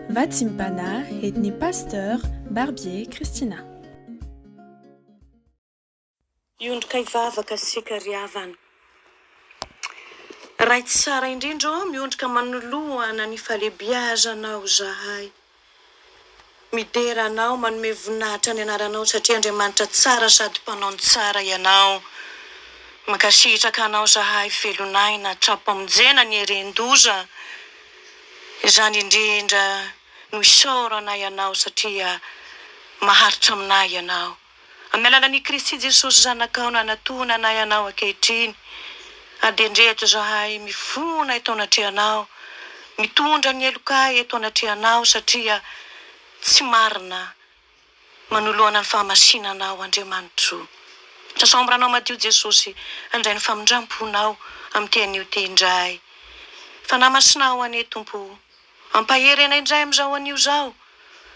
Vatsim-panahy entin'ny Pasteur Barbier Christina. Hiondrika hivavaka isika ry havana. Ray tsara indrindra ô, miondrika manoloana ny fahalehibiazanao izahay. Midera Anao, manome voninahitra ny anaranao satria Andriamanitra tsara sady mpanao ny tsara Ianao. Mankasitraka Anao zahay velon'aina tra-pamonjena ny heren-doza. Izany indrindra no isaoranay Anao satria maharitra aminay Ianao. Amin'ny alalan'i Kristy Jesosy Zanakao nanatona anay Anao ankehitriny, ary dia ndreto izahay mifona eto anatrehanao, mitondra ny helokay eto anatrehanao satria tsy marina manoloana ny fahamasinanao Andriamanitro. Sasao amin'ny ranao madio Jesosy handray ny famindramponao amin'ity anio ity indray. Fanahy Masinao anie Tompo o. Ampahery anay indray amin'izao anio izao.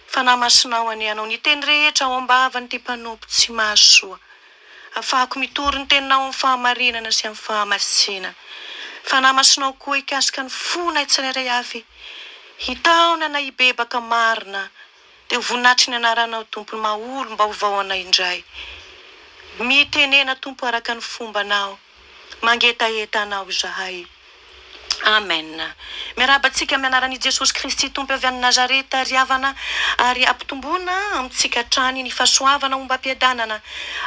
Fanahy Masinao anie hanao ny teny rehetra ao am-bavan'ity mpanompo tsy mahasoa. Afahako mitory ny teninao amin'ny fahamarinana sy amin'ny fahamasinana. Fanahy Masinao koa hikasika ny fonay tsirairay avy, hitaona anay hibebaka marina, dia ho voninahitry ny anaranao Tompo ny maha olom-baovao anay indray. Mitenena Tompo araka ny fombanao. Mangetaheta Anao izahay. Amen. Miarahaba antsika amin'ny anaran'i Jesosy Kristy Tompo avy any Nazareta ry havana ary ampitomboina amintsika hatrany ny fahasoavana ombam-piadanana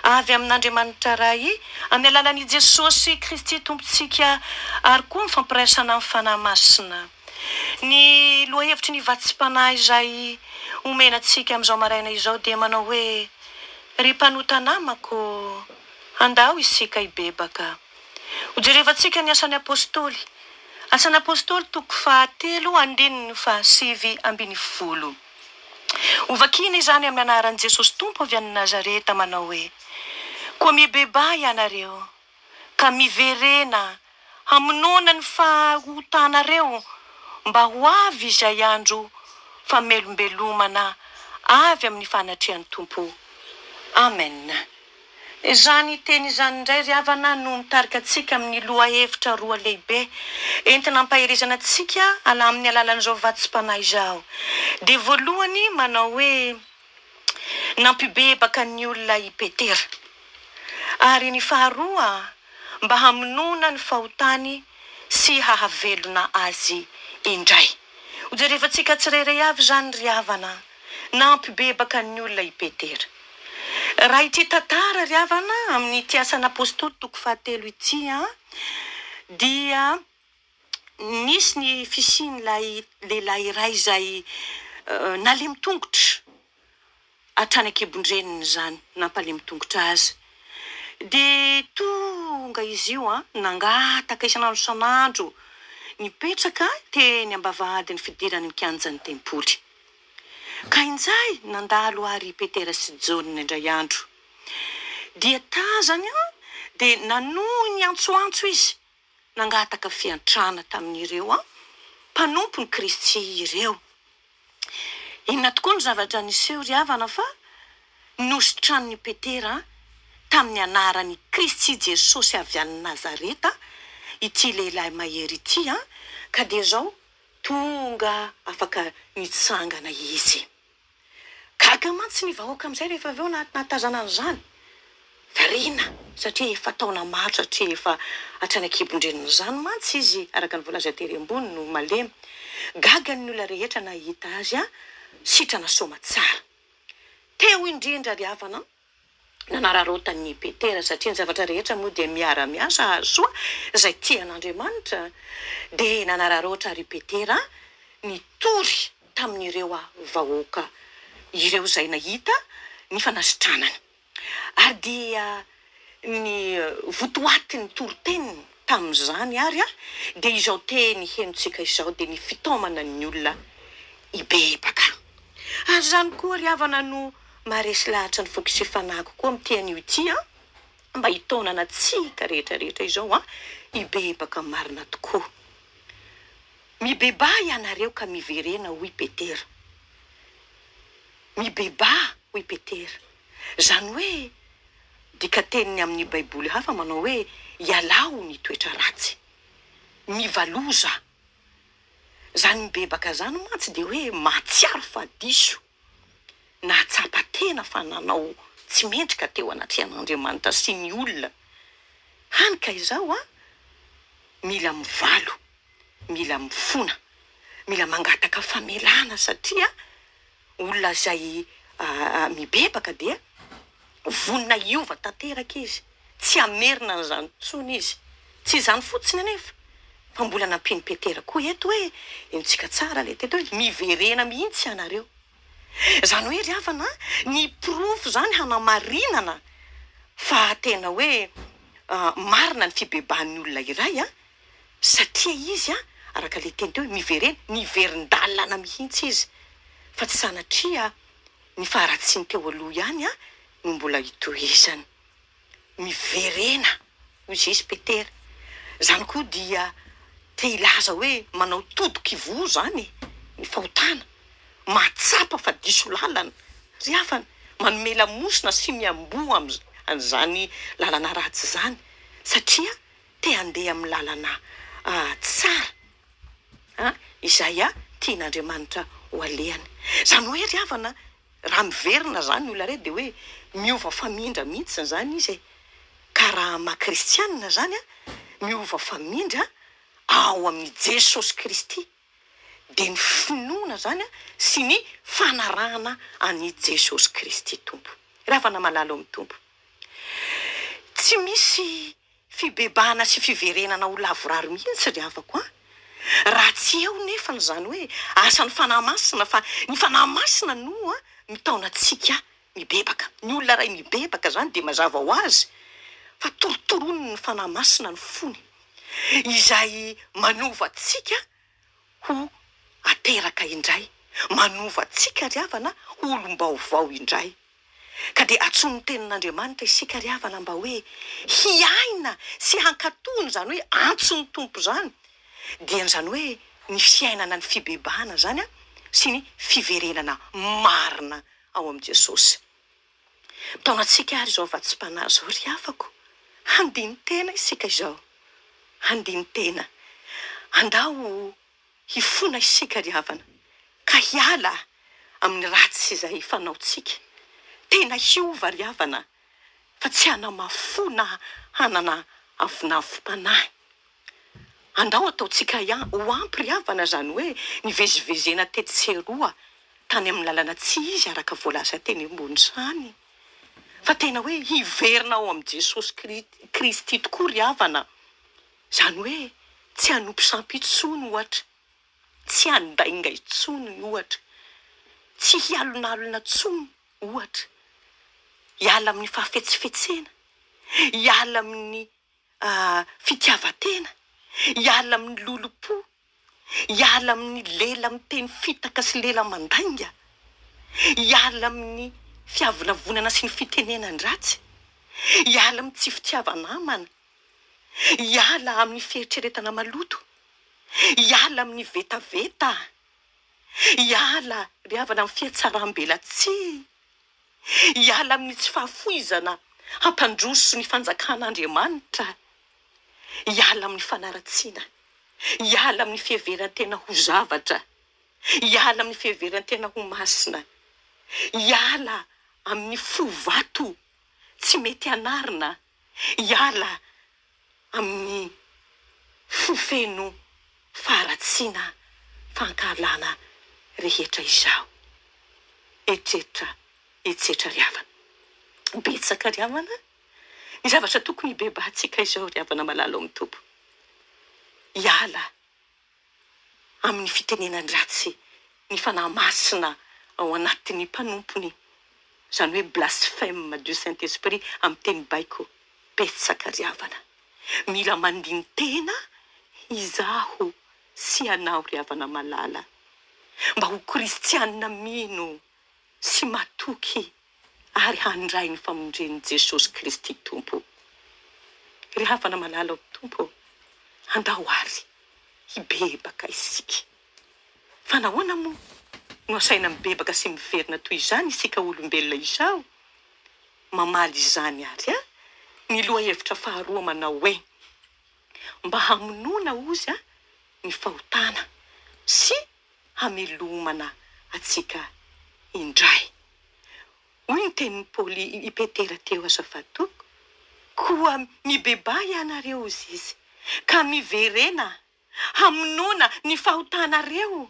avy amin'Andriamanitra Ray amin'ny alalan'i Jesosy Kristy Tompontsika ary koa ny fampiraisana amin'ny Fanahy Masina. Ny lohahevitry ny vatsim-panahy izay omena antsika amin'izao maraina izao dia manao hoe, Ry mpanota namako, Andao isika hibebaka. Hojerevantsika ny Asan'ny Apostoly. Asan'ny Apostoly toko fahatelo andininy faha-19. Hovakina izany amin'ny anaran'i Jesosy Tompo avy any Nazareta manao hoe, Koa mibebaha ianareo, ka miverena hamonoana ny fahotanareo mba ho avy izay andro famelombelomana avy amin'ny fanatrehan'ny Tompo. Amen. Izany teny izany indray ry havana no mitarika antsika amin'ny lohahevitra roa lehibe entina hampaherezana antsika amin'ny alalan'izao vatsim-panahy izao. Dia voalohany manao hoe nampibebaka ny olona i Petera. Ary ny faharoa mba hamonoana ny fahotany sy hahavelona azy indray. Hojerevantsika tsirairay avy izany ry havana, nampibebaka ny olona i Petera. Raha ity tantara ry havana amin'ity asan'Apostoly toko fahatelo ity dia nisy ny fisian'ilay lehilahy iray izay nalemy tongotra hatrany an-kibon-dreniny izany nampalemy tongotra azy. Dia tonga izy io nangataka isan'andro isan'andro nipetraka teny am-bavahadin'ny fidirany ny kianjan'ny tempoly. Ka injay nandalo àry i Petera sy Jaona indray andro. Dia tazany dia nanohy niantsoantso izy nangataka fiantrana tamin'ireo mpanompon'i Kristy ireo. Inona tokoa no zavatra niseho ry havana fa nositranin'i Petera tamin'ny anaran'i Kristy Jesosy avy any Nazareta ity lehilahy mahery ity ka dia izao tonga afaka nitsangana izy. Gaga mantsy ny vahoaka amin'izay rehefa avy eo nahatazana an'izany. Variana satria efa taona maro satria efa hatrany an-kibon-drenin'izany mantsy izy araka ny voalaza tery ambony no malemy. Gaga ny olona rehetra nahita azy sitrana soamatsara. Teo indrindra ry havana nanararaotan'i Petera satria ny zavatra rehetra moa dia miara-miasa hahasoa izay tia an'Andriamanitra, dia nanararaotra àry Petera nitory tamin'ireo vahoaka ireo izay nahita ny fanasitranana. Ary dia ny votoatin'ny toriteniny tamin'izany àry dia izao teny henontsika izao, dia ny fitaomana ny olona hibebaka. Ary izany koa ry havana no maharesy lahatra ny foko sy fanahiko koa amin'ity anio ity an, mba hitaonana antsika rehetra rehetra izao an, hibebaka marina tokoa. Mibebaha ianareo ka miverena hoy Petera. Mibebaha hoy Petera. Izany hoe dikateniny amin'ny baiboly hafa manao hoe ialao ny toetra ratsy. Mivaloza. Izany mibebaka izany mantsy dia hoe mahatsiaro fa diso, nahatsapa tena fa nanao tsy mendrika teo anatrehan'Andriamanitra sy ny olona. Hany ka izao an, mila mivalo, mila mifona, mila mangataka famelana satria olona izay mibebaka dia vonona hiova tanteraka izy, tsy hamerina an'izany intsony izy. Tsy izany fotsiny anefa fa mbola nampian'i Petera koa eto hoe, henontsika tsara ilay teto hoe, miverena mihitsy ianareo. Izany hoe ry havana, ny porofo izany hanamarinana fa tena hoe marina ny fibebahan'ny olona iray satria izy araka ilay teny teo hoe miverena, niverin-dalana mihitsy izy fa tsy sanatria ny faharatsiany teo aloha ihany no mbola itohizany. Miverena, hoy Jesy Petera. Izany koa dia te hilaza hoe manao todik'ivoho izany ny fahotana, mahatsapa fa diso lalana. Ry havana, manome lamosina sy miamboho amin'izany lalana ratsy izany satria te handeha amin'ny lalana tsara izay tian'Andriamanitra ho alehany. Izany hoe ry havana, raha miverina izany ny olona iray dia hoe miova famindra mihitsy izany izy e. Ka raha maha kristianina izany, miova famindra ao amin'i Jesosy Kristy. Dia ny finoana izany sy ny fanarahana an'i Jesosy Kristy Tompo. Ry havana malala ao amin'ny Tompo, tsy misy Fibebahana sy fiverenana ho lavorary mihitsy ry havako an! Raha tsy eo nefany izany hoe asan'ny Fanahy Masina fa ny Fanahy Masina no mitaona antsika mibebaka. Ny olona iray mibebaka izany dia mazava ho azy fa torotoronin'ny Fanahy Masina ny fony, izay manova antsika ho ateraka indray, manova antsika ry havana ho olom-baovao indray. Ka dia antsoin'ny Tenin'Andriamanitra isika ry havana mba hoe hiaina sy hankatò an'izany hoe antson'ny Tompo izany, dia izany hoe ny fiainana ny fibebahana izany sy ny fiverenana marina ao amin'i Jesosy. Mitaona antsika ary izao vatsim-panahy izao ry havako, handini-tena isika izao, handini-tena. Andao Hifona isika ry havana ka hiala amin'ny ratsy izay fanaontsika. Tena hiova ry havana fa tsy hanamafy fo na hanana avonavom-panahy. Andao ataontsika ho ampy ry havana izany hoe nivezivezena tetsy sy eroa tany amin'ny lalana tsy izy araka voalaza teny ambony izany fa tena hoe hiverina ao amin'i Jesosy Kristy tokoa ry havana. Izany hoe tsy hanompo sampy intsony ohatra, tsy handainga intsony ohatra, tsy hialonalona intsony ohatra, hiala amin'ny fahafetsifetsena, hiala amin'ny fitiavan-tena, hiala amin'ny lolompo, hiala amin'ny lela miteny fitaka sy lela mandainga, hiala amin'ny fiavonavonana sy ny fitenenan-dratsy, hiala amin'ny tsy fitiava-namana, Hiala amin'ny fieritreretana maloto, hiala amin'ny vetaveta, hiala ry havana amin'ny fihatsaram-belatsihy, hiala amin'ny tsy fahafoizana hampandroso ny fanjakan'Andriamanitra, hiala amin'ny fanaratsiana, hiala amin'ny fiheveran-tena ho zavatra, hiala amin'ny fiheveran-tena ho masina, hiala amin'ny fo vato tsy mety anarina hiala amin'ny fo feno faharatsiana fankahalana rehetra izao. Etsetra etsetra ry havana. Betsaka ry havana ny zavatra tokony hibebahantsika izao ry havana malala ao amin'ny Tompo. Hiala amin'ny fitenenan-dratsy ny Fanahy Masina ao anatin'ny mpanompony, izany hoe blasphème du Saint Esprit amin'ny teny baiko, betsaka ry havana. Mila mandini-tena izaho sy ianao ry havana malala, mba ho kristianina mino sy matoky ary handray ny famonjen'i Jesosy Kristy Tompo. Ry havana malala ao Tompo, andao àry hibebaka isika. Fa nahoana moa no asaina mibebaka sy miverina toy izany isika olombelona izao? Mamaly izany àry ny lohahevitra faharoa manao hoe, Mba hamonoana ozy ny fahotana. sy hamelomana antsika indray. Hoy ny tenin'i Paoly i Petera teo azafady tompoko, Koa mibebaha ianareo, hozy izy, ka miverena hamonoana ny fahotanareo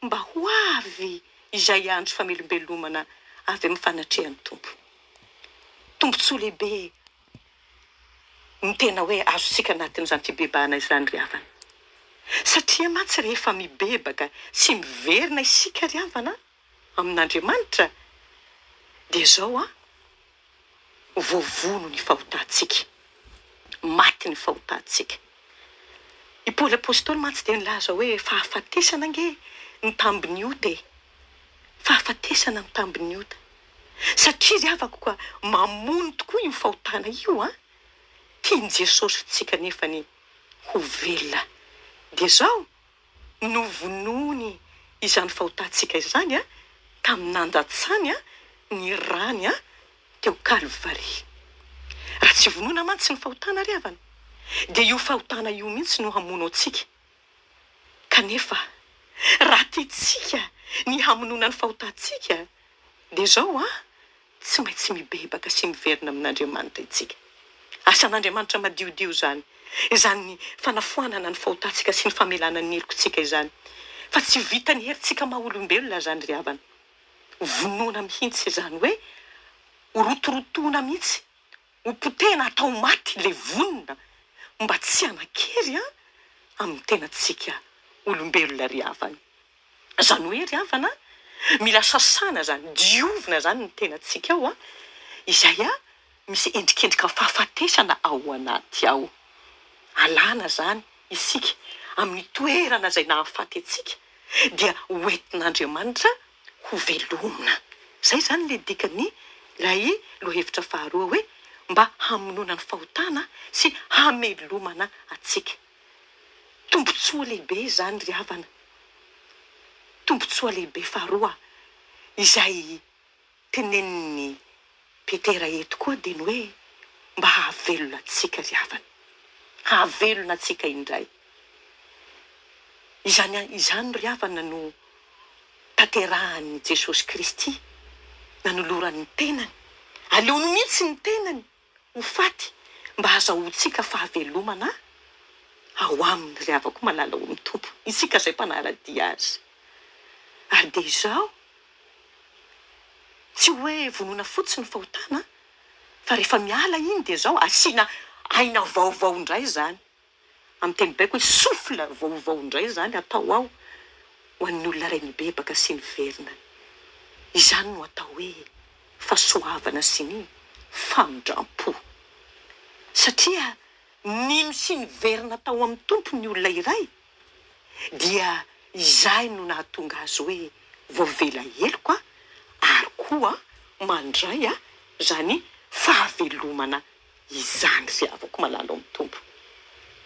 mba ho avy izay andro famelombelomana avy amin'ny fanatrehan'ny Tompo. Tombontsoa lehibe ny tena hoe azontsika anatin'izany fibebahana izany ry havana. Satria mantsy rehefa mibebaka sy miverina isika ry havana amin'Andriamanitra dia izao an, voavono ny fahotantsika, maty ny fahotantsika. I Paoly Apostoly mantsy dia nilaza hoe fahafatesana ange ny tambin'ny ota e! Fahafatesana ny tambin'ny ota. Satria ry havako ka mamono tokoa io fahotana io an! Tian'i Jesosy tsika nefany ho velona. Dia izao, novonoiny izany fahotantsika izany tamin'ny nandatsany ny rany teo Kalvary. Raha tsy vonoina mantsy ny fahotana ry havana, dia io fahotana io mihitsy no hamono antsika. Kanefa, raha tiantsika ny hamonoana ny fahotantsika, dia izao an, Tsy maintsy mibebaka sy miverina amin'Andriamanitra isika. Asan'Andriamanitra madiodio izany, izany fanafoanana ny fahotantsika sy ny famelana ny helokontsika izany. Fa tsy vitan'ny herintsika maha olombelona izany ry havana. Vonoina mihitsy izany hoe rotorotoana mihitsy, ho potehina atao maty levonina mba tsy hanan-kery amin'ny tenantsika olombelona ry havana. Izany hoe ry havana a, mila sasana izany, diovina izany ny tenantsika ao a, izay a misy endrikendrika fahafatesana ao anaty ao. Alana izany isika amin'ny toerana izay nahafaty antsika dia hoentin'Andriamanitra ho velomina. Izay izany ilay dikan'ny ilay lohahevitra faharoa hoe mba hamonoana ny fahotana sy hamelomana antsika. Tombontsoa lehibe izany ry havana. Tombontsoa lehibe faharoa izay tenenin'i Petera eto koa dia ny hoe mba hahavelona antsika ry havana. Hahavelona antsika indray. Izany izany ry havana no tanterahan'i Jesosy Kristy nanolorany ny tenany. Aleony mihitsy ny tenany ho faty mba hazahoantsika fahavelomana ao aminy ry havako malala ao amin'ny Tompo, isika izay mpanara-dia Azy. Ary dia izao, tsy hoe vonoina fotsiny ny fahotana, fa rehefa miala iny dia izao, asiana aina vaovao indray izany. Amin'ny teny baiko hoe souffle vaovao indray izany atao ao ho an'ny olona iray nibebaka sy niverina. Izany no atao hoe fahasoavana sy ny famindram-po. Satria nino sy niverina tao amin'ny Tompo ny olona iray dia izay no nahatonga azy hoe voavela heloka ary koa mandray izany fahavelomana Izany ry havako malala ao amin'ny Tompo.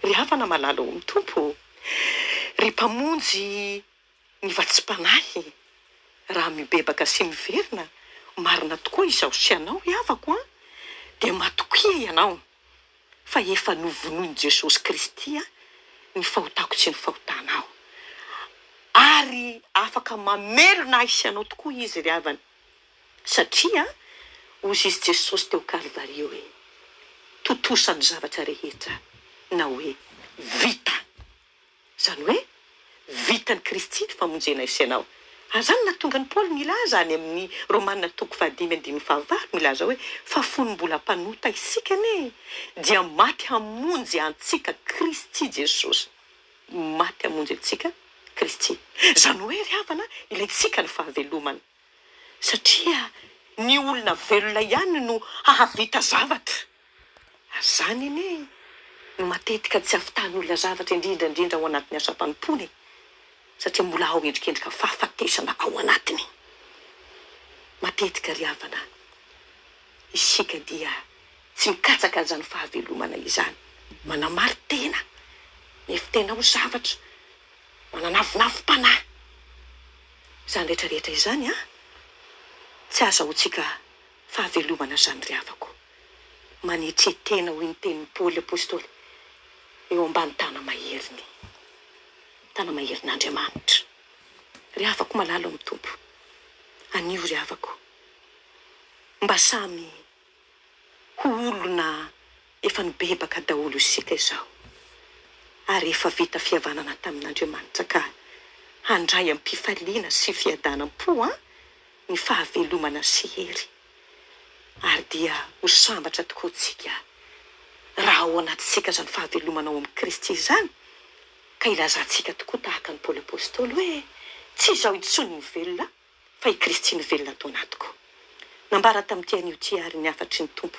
Ry havana malala ao amin'ny Tompo ô! Ry Mpamonjy ny vatsim-panahy, raha mibebaka sy miverina marina tokoa izaho sy ianao ry havako an, dia matokia ianao fa efa novonoin'i Jesosy Kristy ny fahotako sy ny fahotanao, ary afaka mamelona ahy sy ianao tokoa Izy ry havana. Satria hozy izy Jesosy teo Kalvary hoe, Tontosa ny zavatra rehetra, na hoe vita. Izany hoe, vitan'i Kristy ny famonjena ahy sy ianao. Ary izany no nahatonga an'i Paoly nilaza any amin'ny Romana toko fahadimy andininy fahavalo, milaza hoe, Fa fony mbola mpanota isika anie, dia maty hamonjy antsika Kristy Jesosy. Maty hamonjy antsika Kristy. Izany hoe ry havana, ilaintsika ny fahavelomana. Satria ny olona velona ihany no hahavita zavatra. Ary izany anie no matetika tsy ahavitan'olona zavatra indrindra indrindra ao anatin'ny asam-panompoana e! Satria mbola ao endrikendrika fahafatesana ao anatiny. Matetika ry havana, isika dia tsy mikatsaka an'izany fahavelomana izany. Manamari-tena, mihevi-tena ho zavatra, mananavonavom-panahy. Izany rehetra rehetra izany an, tsy ahazahoantsika fahavelomana izany ry havako. Manetre tena hoy ny tenin'i Paoly Apostoly eo ambany tana-maheriny, tana-maherin'Andriamanitra. Ry havako malala ao amin'ny Tompo, anio ry havako, mba samy ho olona efa nibebaka daholo isika izao, ary efa vita fihavanana tamin'Andriamanitra ka handray am-pifaliana sy fiadanam-po an ny fahavelomana sy hery, ary dia ho sambatra tokoa tsika raha ao anatintsika izany fahavelomana ao amin'i Kristy izany, ka ilazantsika tokoa tahaka an'i Paoly Apostoly hoe, Tsy izaho intsony no velona, fa i Kristy no velona ato anatiko. Nambara tamin'ity anio ity àry ny hafatry ny Tompo,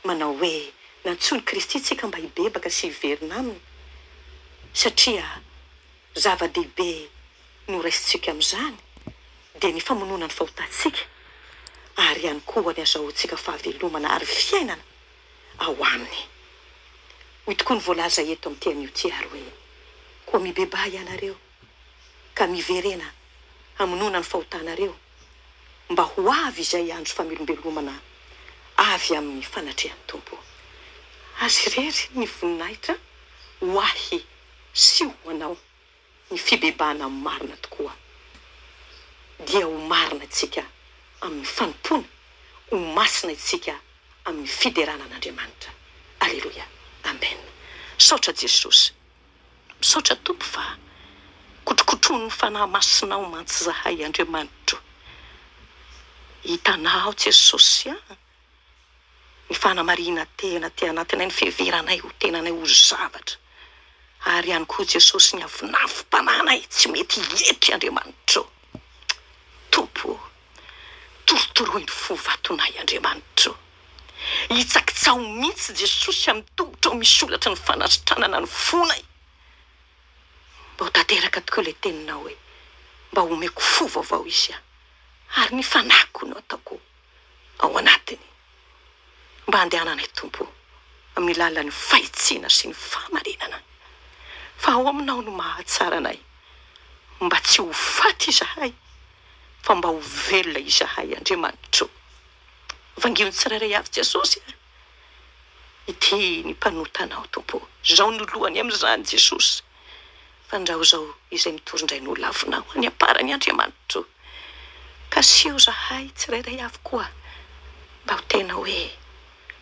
manao hoe, Nantsoin'i Kristy isika mba hibebaka sy hiverina Aminy, satria zava-dehibe noraisintsika amin'izany dia ny famonoana ny fahotantsika, ary ihany koa ny hazahoantsika fahavelomana ary fiainana ao Aminy. Hoy tokoa ny voalaza eto amin'ity anio ity àry hoe, Koa mibebaha ianareo, ka miverena hamonoana ny fahotanareo, mba ho avy izay andro famelombelomana avy amin'ny fanatrehan'ny Tompo. Azy irery ny voninahitra ho ahy sy ho anao. Ny fibebahana marina tokoa dia ho marina isika amin'ny fanompoana, ho masina isika amin'ny fiderana an'Andriamanitra. Aleloia. Amen. Misaotra Jesosy. Misaotra Tompo fa kotrokotroin'ny Fanahy Masinao mantsy zahay Andriamanitro. Hitanao Jesosy a! Ny fanamarinan-tena aty anatinay, ny fiheveranay ho tenanay ho zavatra, ary ihany koa Jesosy ny avonavom-panahinay tsy mety hietry Andriamanitro. Tompo ô, torotoroy ny fo vatonay Andriamanitro. Hitsakitsaho mihitsy Jesosy amin'ny tongotrao misy holatra ny fanasitranana ny fonay. Mba ho tanteraka tokoa ilay teninao hoe, mba omeko fo vaovao izy ary ny fanahiko no ataoko ao anatiny mba handehananay Tompo amin'ny lalan'ny fahitsiana sy ny fahamarinana fa ao aminao no mahatsara anay mba tsy ho faty izahay fa mba ho velona izahay Andriamanitro vangio ny tsirairay avy Jesosy a ity ny mpanotanao Tompo zao no lohany amin'izany Jesosy Fandrao izao izay mitory indray no lavinao any am-parany Andriamanitro ka aseho zahay tsirairay avy koa mba ho tena hoe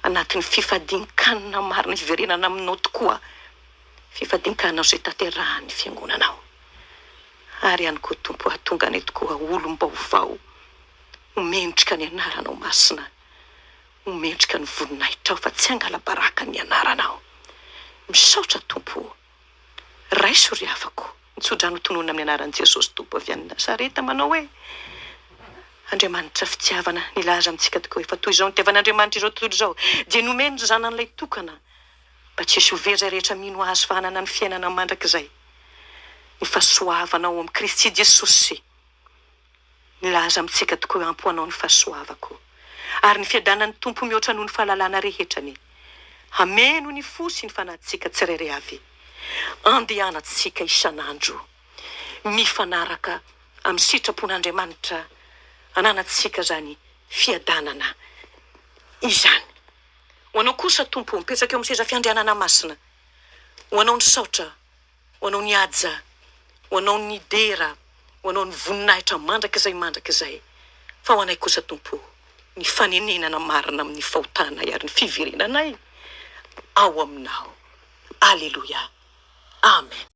anatin'ny fifadian-kanina marina hiverenana aminao tokoa fifadian-kanina izay tanterahan'ny fiangonanao ary ihany koa Tompo hahatonga anay tokoa ho olom-baovao ho mendrika ny anaranao masina ho mendrika ny voninahitrao fa tsy hangala-baraka ny anaranao misaotra Tompo o. Raiso ry havako ny tsodrano tononina amin'ny anaran'i Jesosy Tompo avy any Nazareta manao hoe, Andriamanitra fitiavana nilaza amintsika tokoa efa toy izao nitiavan'Andriamanitra izao tontolo izao dia nomeny ny zanany ilay tokana mba tsy hisy ho very izay rehetra mino azy fa hanana ny fiainana mandrakizay ny fahasoavana ao amin'i Kristy Jesosy Milaza amintsika tokoa hoe ampy ho anao ny fahasoavako, ary ny fiadanan'ny Tompo mihoatra noho ny fahalalana rehetra anie hameno ny fo sy ny fanahintsika tsirairay avy. Andehanantsika isan'andro mifanaraka amin'ny sitrapon'Andriamanitra ananantsika izany fiadanana izany. Ho anao kosa, Tompo, mipetraka eo amin'ny seza fiandrianana masina, ho anao ny saotra Ho anao ny haja, ho anao ny dera, ho anao ny voninahitra mandrakizay mandrakizay. Fa ho anay kosa, Tompo ô, ny fanenenana marina amin'ny fahotanay ary ny fiverenanay ao aminao. Aleloia. Amen.